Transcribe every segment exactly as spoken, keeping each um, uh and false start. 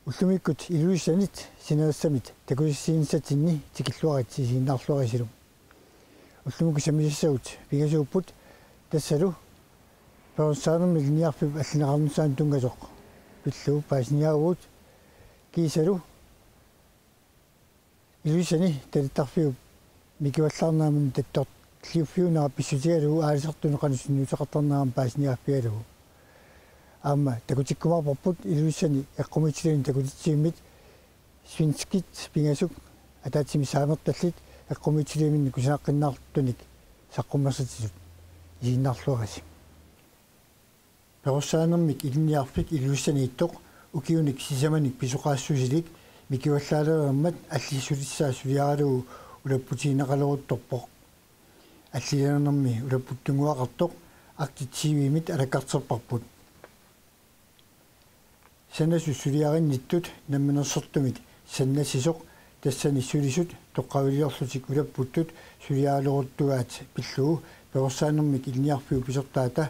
Ullumikkut Ilulissanit sinerissamit takusassiinissatsinni tikilluarit isiginnaarluarisilu. Ullumikkut sammisassagut pingasuupput, tassalu perorsaanermi ilinniarfiup allineqarnissaanut tunngasoq pillugu paasiniaavugut, kiisalu Ilulissani talittarfiup mikivallaanerani tattorliuffiunera pissutigalugu aalisartunut qanoq sunniuteqartarnerani paasiniaaffigalugu. Aamma takutikkumaarparput Ilulissani eqqumiitsuliamut takutitsivimmit svenskit pingasut ataatsimik saamertallit eqqumiitsuliaminnut kusanaaqqinnaartunik saqqummersitsisut. Isiginnaarluarisi. Perorsaanermik ilinniarfik Ilulissaniittoq ukiunik sisamanik pisoqaassusilik mikivallaalereermat allissutissaa suliaralugu ulapputigineqaleruttorpoq. Alliliinermi ulapputtunnguaqartoq Arctic T V-mit alakkarterparput. Sanasut suliarinnittut namminersortumit sannassisoq tassani sulisut toqqaviliorlutik ulapputtut suliaraleruttugaat pillugu perorsaanermik ilinniarfiup pisortaata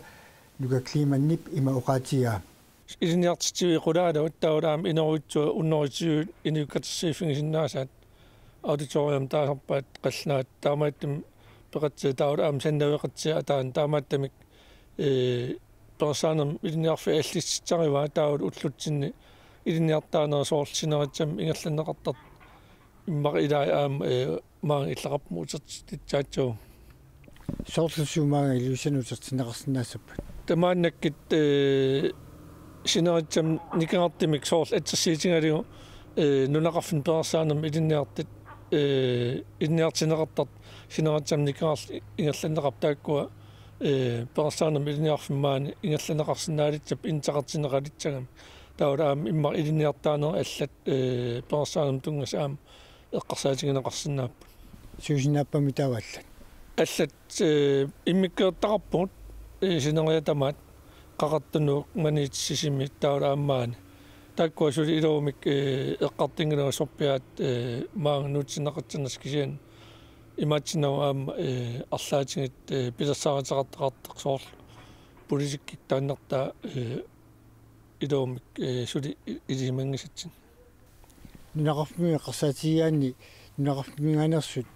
Nuka Klemannip ima oqaatigaa. Ilinniartitsiviit qulaalaat taavalu aamma inoruitsuat unnerutigiut inuit katersuiffigisinnaasaat auditorium taasarpaat qallunaat taamaattumik peqatsiaq taavalu aamma sannaveqatsiaq ataani taamaattumik, ee, perorsaanermik ilinniarfik allissutissarivaa taavalu ullutsinni ilinniartitaanerit soorlu sinerissami ingerlanneqartartut immaqa ilaat aamma, ee, maanga illoqarfimmut utertitsissaaq. Soorlu suut maanga Ilulissanut utertinneqarsinnaassappat? Tamaannakkut, ee, sinerissami nikingartumik soorlu assersuutigalugu, ee, nunaqarfinni perorsaanermi ilinniartut, ee, ilinniartinneqartartut sinerissami nikingarlu ingerlanneqarput taakkua, ee, perorsaanermi ilinniarfimmi maani ingerlanneqarsinnaalissapput inissaqartinneqalissagami. Taavalu aamma immaqa ilinniartitaanerit allat, ee, perorsaanermut tunngasut aamma eqqarsaatigineqarsinnaapput. Suusinnaappammi taava allat? Allat, ee, immikkoortaqarpugut, ee, sineriak tamaat, Qaqortup, Nuuk, Maniitsup, Sisimiut taavalu aamma maani. Taakkua suli iluamik, ee, eqqartunngilagut sorpiaat, ee, maanga nuutsinneqassanersut kisianni imaatsinnaavoq aamma, ee, arlaatigut, ee, pilersaaruteqartaqartoq soorlu politikkikkut taannartaa, ee, iluamik, ee, suli i-, ilisimanngisatsinnik. Nunaqarfimmi eqqarsaatigigaanni nunaqarfimminngaanneersut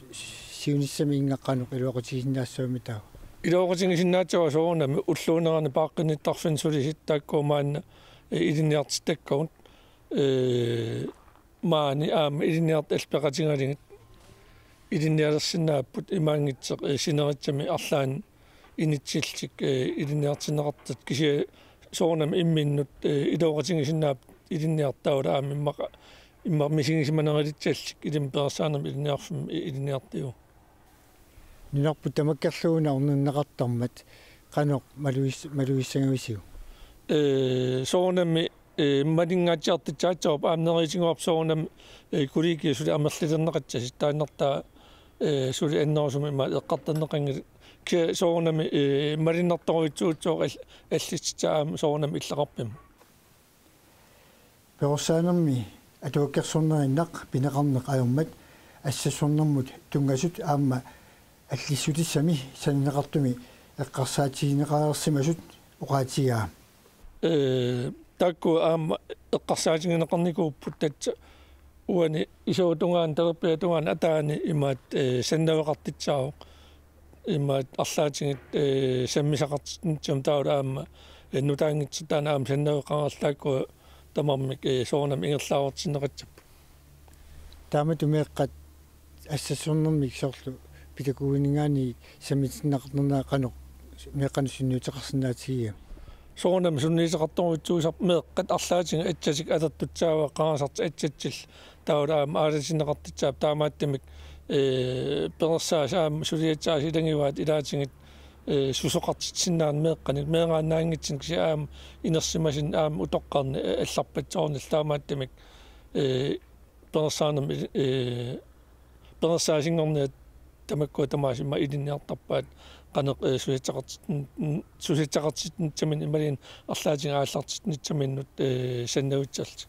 siunissami inngaqqanut iluaqutigisinnaassavammi taava? Iluaqutigisinnaassavaa soorunami ulluunerani paaqqinnittarfinni sulisut taakkua maanna, ee, ilinniartittakkagut, ee, maani aamma ilinniartut allat peqatigalugit ilinnialersinnaapput imaanngitsoq, ee, sinerissami arlaanni initsillutik, ee, ilinniartinneqartut kisianni soorunami imminnut, ee, iluaqutigisinnaapput ilinniartut taavalu aamma immaqa, immaqa misigisimanerulissallutik ilimmik perorsaanermi ilinniarfimmi, ee, ilinniartuuvoq. Nunarput tamakkerlugu una orninneqartarmat qanoq maluis-, malugissagavisiuk? Ee, soorunami, ee, malinngaatsiartussaassavara aamma neriuutigaarput soorunami, ee, kollegiat suli amerlilerneqassasut taannartaa, ee, suli annerusumik imaat eqqartorneqanngilaq. Kisianni soorunami, ee, malunnartorujussuuvoq al-, allissutissaq aamma soorunami illoqarfimmi. Perorsaanermi atuakkersornerinnaq pineqarneq ajormat assassornermut tunngasut aamma allissutissami sananeqartumi eqqarsaatigineqareersimasut oqaatigaa. Ee, taakku aamma eqqarsaatigineqarnikuupput tassa uani isuata tungaanut, talerpiata tungaanut ataani imaat, ee, sannaveqartussaavoq. Imaat arlaatigut, ee, sammisaqartitsinissamut taavalu aamma, ee, nutaanngitsoq taanna aamma sannaveqarallarlugu tamarmik, ee, soorunami ingerlaarutinneqassapput. Taamatut meeqqat assassornermik soorlu pædagogikkuninngaanniit sammitinneqarnera qanoq meeqqanut sunniuteqarsinnaatigiga? Soorunami sunniuteqartorujussuusarput meeqqat arlaatigut assatik atortussaavaat qangasartik assatsillu taavalu aamma aalatinneqartussaapput taamaattumik, ee, perorsaasut aamma suliassaasut ilagivaat ilaatigut, ee, susoqartitsisinnaanera meeqqanik meeraannaanngitsunik kisianni aamma inersimasunnik aamma utoqqarnik, ee, allarpassuarnillu taamaattumik, ee, perorsaanermi, ee, perorsaasunngorniat tamakkua tamaasa immaqa ilinniartarpaat qanoq, ee, susassaqartit-, susassaqartitsinissaminut imaluunniit arlaatigut aallartitsinissaminut, ee, sannavissarlutik.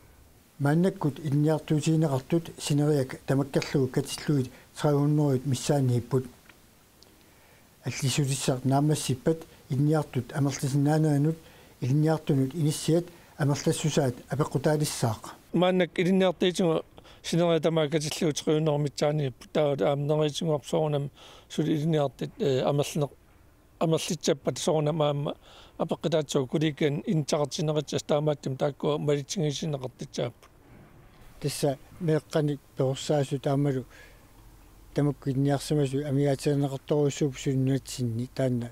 Maannakkut ilinniartuutigineqartut sineriak tamakkerlugu katillugit tre hundrede missaanniipput. Allissutissaq naammassippat ilinniartut amerlisinnaanerinut ilinniartunut inissiat amerlassusaat apeqqutaalissaaq. Maannakkut ilinniartitsisut sineriak tamaat katillugu tre hundrede mitsaaniipput, taava aamma neriuutissarput soorunami suli ilinniartitsisut, eh, amerlineq-, amerlitsappat soorunami aamma apeqqutaatut kollegianut inissaqartinneqassasoq, taamaattumik taakkua malitsigisinneqartussaapput. Tassa meeqqanik perorsaasut aammalu tamakku ilinniarsimasut amigaatigineqartorujussuupput suli nunatsinni, taanna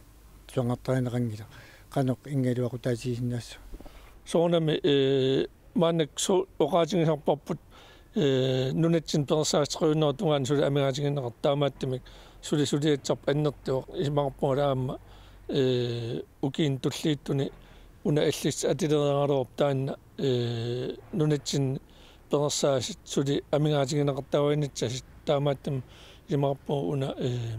tusarnaartarineqanngilaq. Qanoq ingalu aqutaatigisinnaassavat? Soorunami, eh, maannakkut su-, oqaatigisarparput, eh, nunatsinni perorsaasut tre hundrede tungaanut suli amigaatigineqartut, taamaattumik suli suliassarput annertuvoq, isumaqarpunga aamma, eh, ukiuni tulliuttuni una allassi atulereeraluarpoq taanna, eh, nunatsinni perorsaasut suli amigaatigineqartariaqarnissasut, taamaattumik isumaqarpunga una, eh,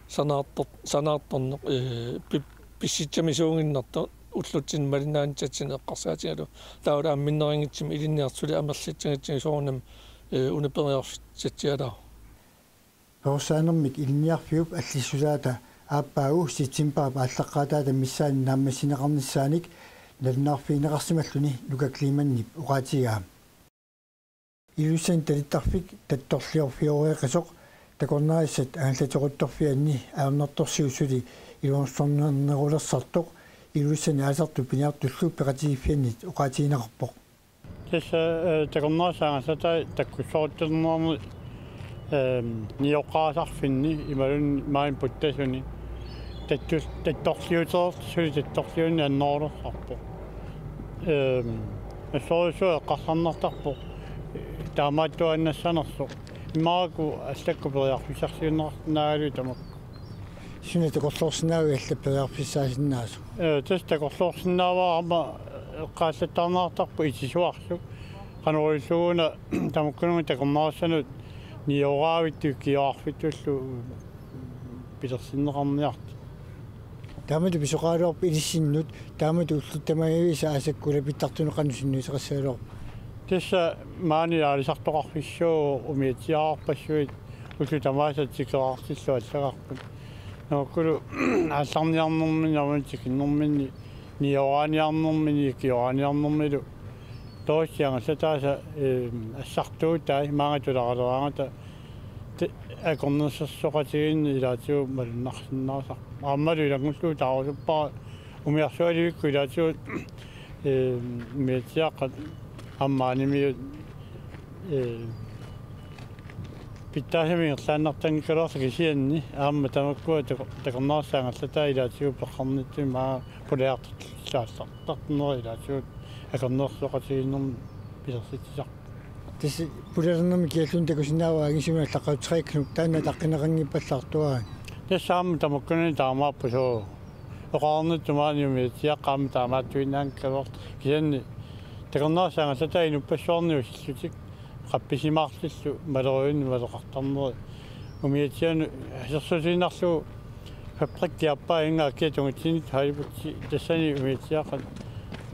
sanaartor-, sanaartorneq, eh, pi-, pissutsimisuuginnartoq ullutsinni malinnaanissatsinnut eqqarsaatigalugu. Taava aamma minnerunngitsumik ilinniartitsisut suli amerlitsagutsigu soorunami, eh, una periarfissatsialaarpoq. Perorsaanermik ilinniarfiup allassusaata aappaagu septembarip aallaqqaataata missaani naammassineqarnissaanik nalunarfigineqarsimalluni Nuka Klemannip oqaatigaa. Ilulissani talittarfik tattorliorfioreeqisoq takornarissat angallatequttorfianni ajornartorsiut suli ilungersornerulersartoq Ilulissani aalisartut piniartullu peqatigiiffiannit oqaatigineqarpoq. Tassa, eh, takornarissat angallatai takkussoruttornermi, ehm, nioqqaasarfinni imaluunniit maani puttasuni tattus-, tattorliutereersoq suli tattorliunneq annerulersarpoq. Ehm, assorsuaq eqqarsarnartarpoq, eh, taamaattuaannassanersoq. Immaqa allakkut periarfissarsiunneqarsinnaagaluit tamakku. Suna takorloorsinnaavit allat periarfissaasinnaasoq? Eh, tassa takorloorsinnaavara aamma eqqaallattaarneqartarpoq itisuarsuk. Qanoq iliorlugit una tamakkununnga takornarissanut nioraavittunik ikiorarfittullu pilersinneqarniartut. Taamatut pisoqaraluarpoq ilissinnut, taamatut ullut tamaaviisa aasakkut ulapittartunut qanoq sunniuteqassagaluarpa? Tassa maani aalisartoqarfissuuvoq umiatsiaarpassuit ullut tamaasa tikeraartillugu allagarput. Naakkulu aallarniarnerminni, aamma tikinnerminni, nioraaniarnerminni, ikioraaniarnermilu. Toorsi angallataasa, eh, assartuutai maanga tularaleraangata te-, akornusersoqatigiinneq ilaatigut malunnarsinnaasarpoq. Aammalu ilanngullugu taarusuppara umiarsualivikkut ilaatigut, eh, umiatsiaaqqat aamma animiut, eh, pitsaasumik ingerlaannartanngikkaluarlutik kisianni aamma tamakkua tako-, takornarissat angallatai ilaatigut peqqarnittut maanga pulaartortilluartartarnerat ilaatigut akornusersoqatigiinnermik pilersitsisarpoq. Tassa pulalernermik kialluunniit takusinnaavara angisuumik allaqqavoq tre knop, taanna ataqqineqanngippallaartuaarami. Tassa aamma tamakkunani taamaappoq sooq. Oqarnittut maani umiatsiaaqqat aamma taamaattuinnaanngikkaluartut. Kisianni takornarissat angallatai inuppassuarnut usillutik qappisimaarlullu maleriunnik maleqartarneri. Umiatsianut asersuutiinnarlugu fabrikki aappaa inga akia tungutsinni Heidelberg tassani umiatsiaaqqat,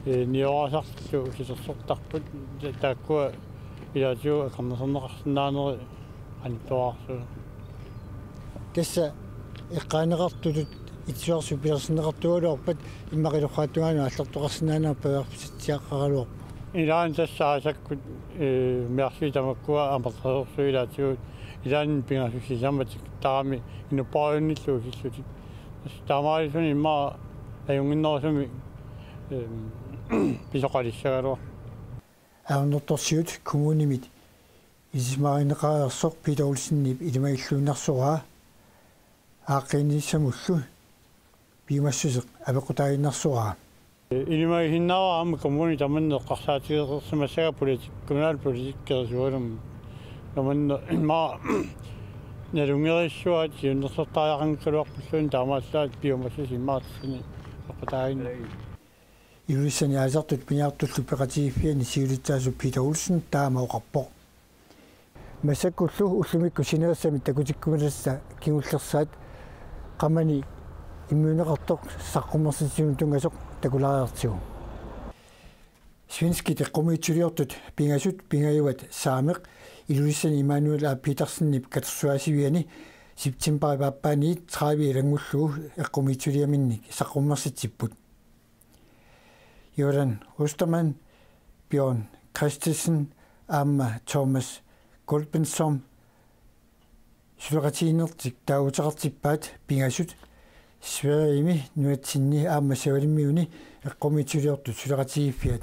eh, nioraasarlugit usilersortarput, ta-, taakkua ilaatigut akornuserneqarsinnaaneri anittuararsuuvoq. Tassa eqqaaneqartutut itisuarsuk pilersinneqartuugaluarpat immaqa ilorraap tungaanut aallartoqarsinnaaneq periarfissatsiaqaraluarpoq. Ilaanni tassa aasakkut, eh, umiarsuit tamakkua amerlasoorsuit ilaatigut ilaanni pingasut sisamatik taama inuppaajunnillu usillutik. Tassa taamaalilluni immaqa ajunnginnerusumik, eh, pisoqalissagaluarpoq. Ajornartorsiut kommunimit ilisimaarineqareersoq Peter Olsenip ilimagilluinnarsuuvoq, aaqqiinissamullu piumassuseq apeqqutaaginnarsuuvoq. Ilimagisinnaavara aamma kommuni tamanna eqqarsaatigereersimassagaa politik-, kommunalpolitikerisuarmi. Tamanna immaqa nalunngereersuaat siunnersortariaqanngikkaluarpulluunniit taamaallaat piumassuseq immaqa tassani apeqqutaaginnarpoq. Ilulissani aalisartut piniartullu peqatigiiffianni siulittaasup Peter Olsen taama oqarpoq. Massakkullu ullumikkut sinerissami takutikkumilassat kingullersaat qamani immiunneqartoq saqqummersitsisunut tunngasoq takulaariartigu. Svenskit eqqumiitsuliortut pingasut pingajuat saameq Ilulissani Immanuel A. Petersenip katersugaasiviani septembarip aappaaniit tredive ilanngullugu eqqumiitsuliaminnik saqqummersitsipput. Jordan Ostermann, Bjørn Christensen aamma Thomas Goldbensom suleqatigiinnertik taaguuteqartippaat pingasut Sverigemi nunatsinni aamma Savalimmiuni eqqumiitsuliortut suleqatigiiffiat.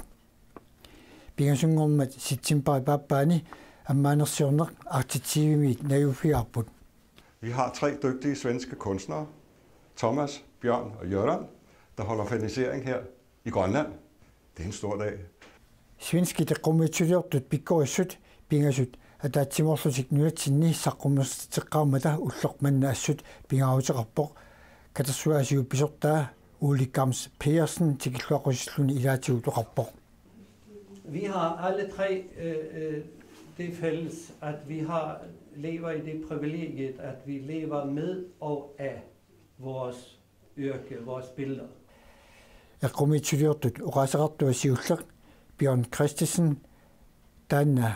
Pingasunngormat septembarip aappaani ammaanersiorneq Arctic T V-miit najuffigaarput. Vi har tre dygtige svenske kunstnere, Thomas, Bjørn og Jørgen, der holder fernisering her i Grønland. Det er en stor dag. Svenskit eqqumiitsuliortut pikkorissut pingasut ataatsimoorlutik nunatsinni saqqummersitseqqaarmata ulloq manna assut pingaaruteqarpoq. Katersugaasiup pisortaa Ole Gams Pedersen tikilluaqqusilluni ilaatigut oqarpoq. Vi har alle tre øh, øh, det fælles, at vi har lever i det privilegiet, at vi lever med og af vores yrke, vores billeder. Eqqumiitsuliortut oqaaseqartua siulleq Bjørn Christensen taanna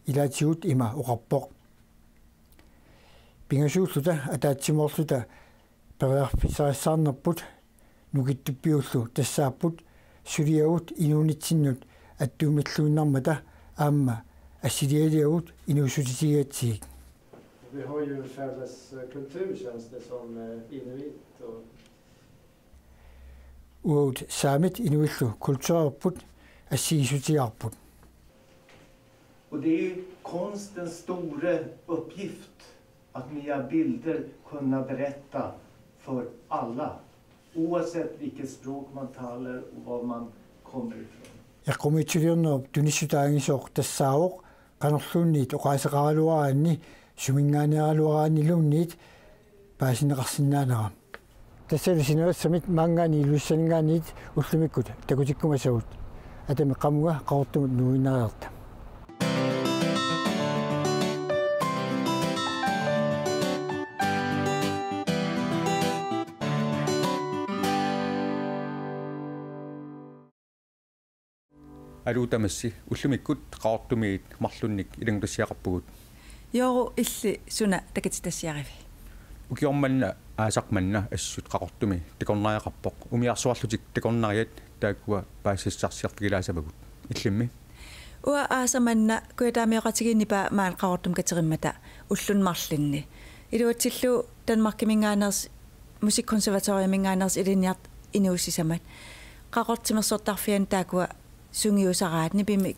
ilaatigut ima oqarpoq. Pingasuulluta ataatsimoorluta periarfissarissaarnerput nukittuppiullu tassaapput suliavut inuunitsinnut attuumilluinnarmata aamma assilialiavut inuussutitigigatsigik. Vi har ju en fælles eh, kultur känns det som eh, inuit och Uagut saamit inuillu kulturerput assigiissutigaarput. Och det är ju konstens stora uppgift att via bilder kunna berätta för alla, oavsett vilket språk man talar och var man kommer ifrån. Eqqumiitsuliornerup tunissutaagisoq tassaavoq qanorluunniit oqaaseqaraluaraanni suminngaanniaraluaraanniluunniit paasineqarsinnaanera. Tassalu sinerissami maanngaanniit Ilulissaninngaanniit ullumikkut takutikkumasagut. Atami qamunga Qaqortumut nuuinnariarta. Aluu tamassi, ullumikkut Qaqortumiit marlunnik ilanngutassiaqarpugut. Jooruk, illit suna takutitassiariviuk? Ukioq manna aasaq manna assut Qaqortumi takornariaqarpoq. Umiarsuarlutik takornariat taakkua paasisassarsiorfigilaassavagut. Illimmi? Uanga aasaq manna kujataamioqatigiinnipaa maani Qaqortumi katerimmata ulluni marlunni. Iluatsillugu Danmarkiminngaanneersoq, Musikkonservatoriuminngaanneersoq ilinniartut inuussissammata. Qaqortumi timersortarfiani taakkua sungiusaraat nipimik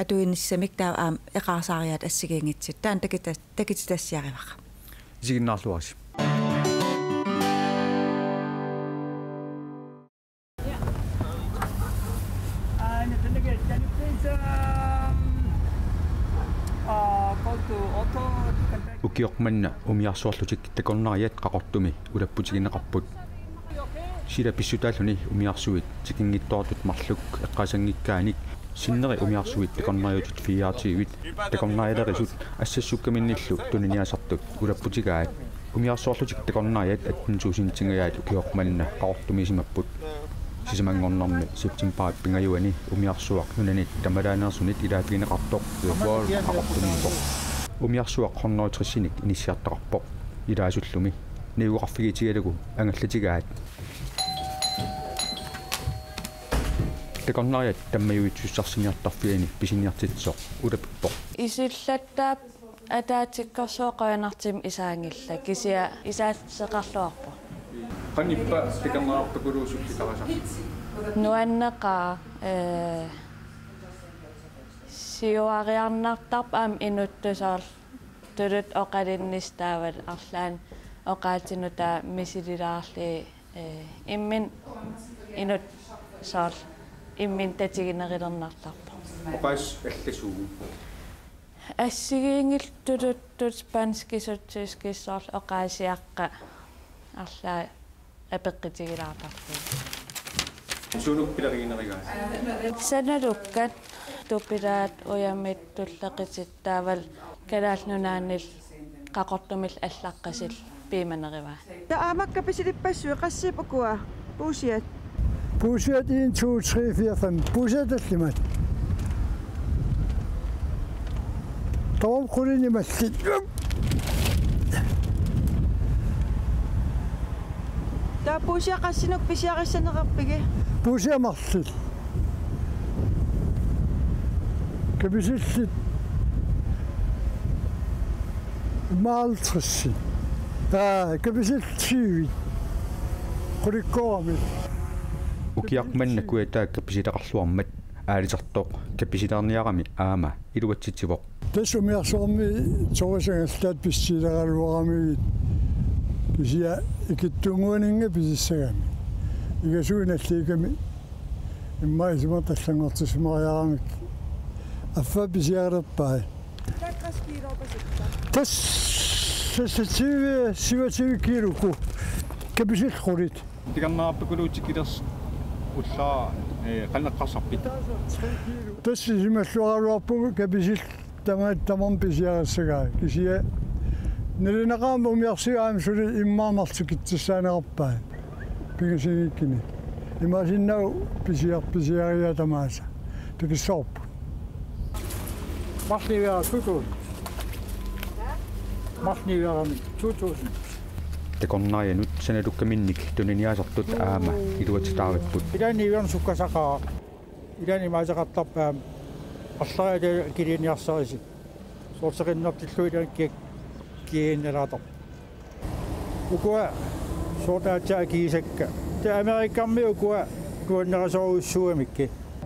atuinissamik taava aamma eqaarsaariaat assigiinngitsut. Taanna takuta-, takutitassiarivara. Isiginnaarluarisi. Ukioq manna umiarsuarlutik takornariat Qaqortumi ulapputigineqarput. Sila pissutaalluni umiarsuit tikinngitsoortut marluk eqqaasanngikkaannik sinneri umiarsuit takornariatit fireogtyvit takornarialerisut assassukkaminnillu tuniniaasartut ulapputigaat. Umiarsuarlutik takornariat atten tusindingajaat ukioq manna Qaqortumiisimapput. Sisamanngornermi septembarip pingajuani umiarsuaq nunanit tamalaaneersunit ilaaffigineqartoq World Qaqortumiippoq. Umiarsuaq hundrede tresinik inissiartoqarpoq. Ilaasullumi najugaqarfigitigalugu angallatigaat. Takornariat tammajuitsussarsiniartarfianni pisiniartitsisoq ulapippoq. Isullattaap ataatsikkorsuaq qujanartumik isaanngillat, kisianni isaatseqarluarpoq. Qanippa takornariarpakuluusulli tarisarsi? Nuanneqaaq, ee, siuariarnartarpoq aamma inuttut soorlu tuluttut oqalunnissaq taavalu arlaannik oqaatsinut taava misililaarlugit, ee, imminut inuttut soorlu imminut tatiginerulernartarpoq. Oqaasii allasuut? Assigiinngillat tuluttut spanskisut tyskisut soorlu oqaasiaqqat arlaat apeqqutigilaartarlugit. Suunuku pileriginerigaat? Sanalukkat tupilaat ujamit tullequtit taavalu Kalaallit Nunaanni Qaqortumillu allaqqasillu piumanerugaat. Taava aamakka pisilippassuit, qassiupput ukua puusiat? Puusiat en, to, tre, fire, fem. Puusiat tallimat. Taava qulinit mallit. Taava puusiat qassinut pisiarissaneqarpigit? Puusiat marluk. Kapisillit imaaltrissi. Aa, kapisillit siivit. Qulikkooramik. Ukiaq manna Kujataa kapisileqarluarmat aalisartoq kapisilerniarami aamma iluatsitsivoq. Tassa umiarsuarmi torisat angerlaat pissutigaluaramigit kisianni ikittunnguaninnga pisissagami. Igasuinalliikami immaqa isumaqarluta allanngortissimariaramik. Affaa pisiarilerpai. Tassa seksogtyve, syvogtyve kiiluku. Kapisillit qulit. Tikernerarpakuluutikkilersi ullaaq, ee, qanoq eqqarsarpit? Tassa isumalluaraluarpugut kapisillit tamaat tamarmik pisiarissagai. Kisianni nalunaqaaq umiarsuit aamma suli immaqa marluk tikitsissaaneqarpai. Pingasunngikkuni. Imaassinnaavoq pisiar-, pisiariai tamaasa. Tikissavarput. Marluk niviarami to tusind. Marluk niviarami to tusind. Takornarianut sanalukkaminnik tuniniaasartut aamma iluatsitaaripput. Ilaanni niviarnut sukkasaqaaq. Ilaanni imaasaqartarpoq aamma. Arlariit akiliiniarsarisi. Soorlu seqinnartillugu ilaanni kia-, kiinnalaartarpoq. Ukua soorlu aatsaat akigisakka. Taava Amerikkarmi ukua nuannarisorujussuugamikku.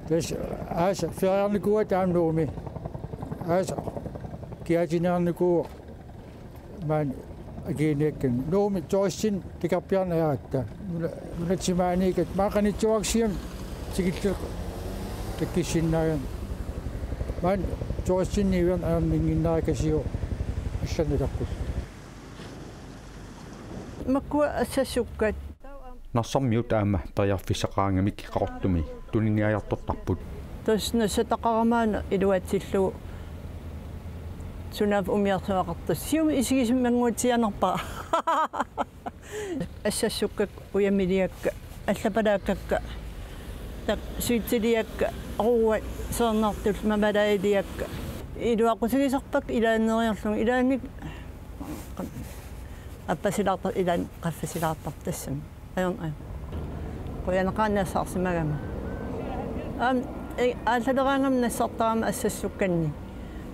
Tassa aasaq feriarnikuugatta aamma Nuummi. Aasaq kiaatineqarnikuuvoq maani akiniakkani. Nuummi turistinik takorpiarneq ajorpakka. Nuna-, nunatsinni maaniikkatta maani qanittuarsiam tikillugu takussinnaagamik. Maani turistinik niviarneq ajornannginnerikasiuvoq allanut takkut. Makkua assassukkat. Narsarmiut aamma periarfissaqaraangamik Qaqortumi tuniniaajartortarput. Tassa nassataqarama iluatsillugu sunaaffa umiarsuaqartussaq. Siumut isigisimannguatsiarnerpara. Assassukkat ujamiliakka, allapalaakkakka, tak-, suitsiliakka, oruat, seernartut, mamalaajiliakka. Iluaqusigisarpakka ilaanneeriarlunga, ilaanni appasilaartar-, ilaanni qaffasilaartarput tassami. Ajorn-, ajorn-. Qujanaqaaq nassaarsimagama. Aamma, e, aallaleraangama nassartarama assassukkanni.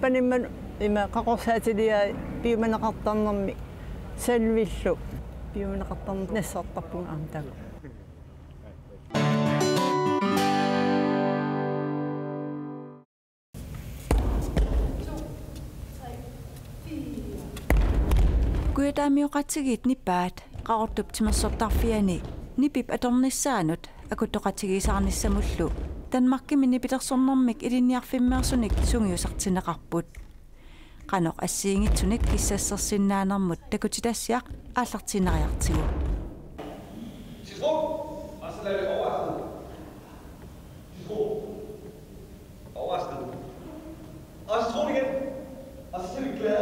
Panimma ima qaqorsaatiliai piumaneqartarnermi salvillu. Piumaneqartarnermi nassartarpunga aamma taava. Kujataamioqatigiit Nipaat Qaqortup timersortarfiani nipip atornissaanut akuttoqatigiissaarnissamullu Danmarkimi nipilersornermik ilinniarfimmeersunik sungiusartinneqarput. Qanoq assigiinngitsunik kissassersinnaanermut takutitassiaq aallartiinnariartigu. Citron, og så lader vi overrasket. Citron. Overrasket. Og citron igen. Og så skal vi glæde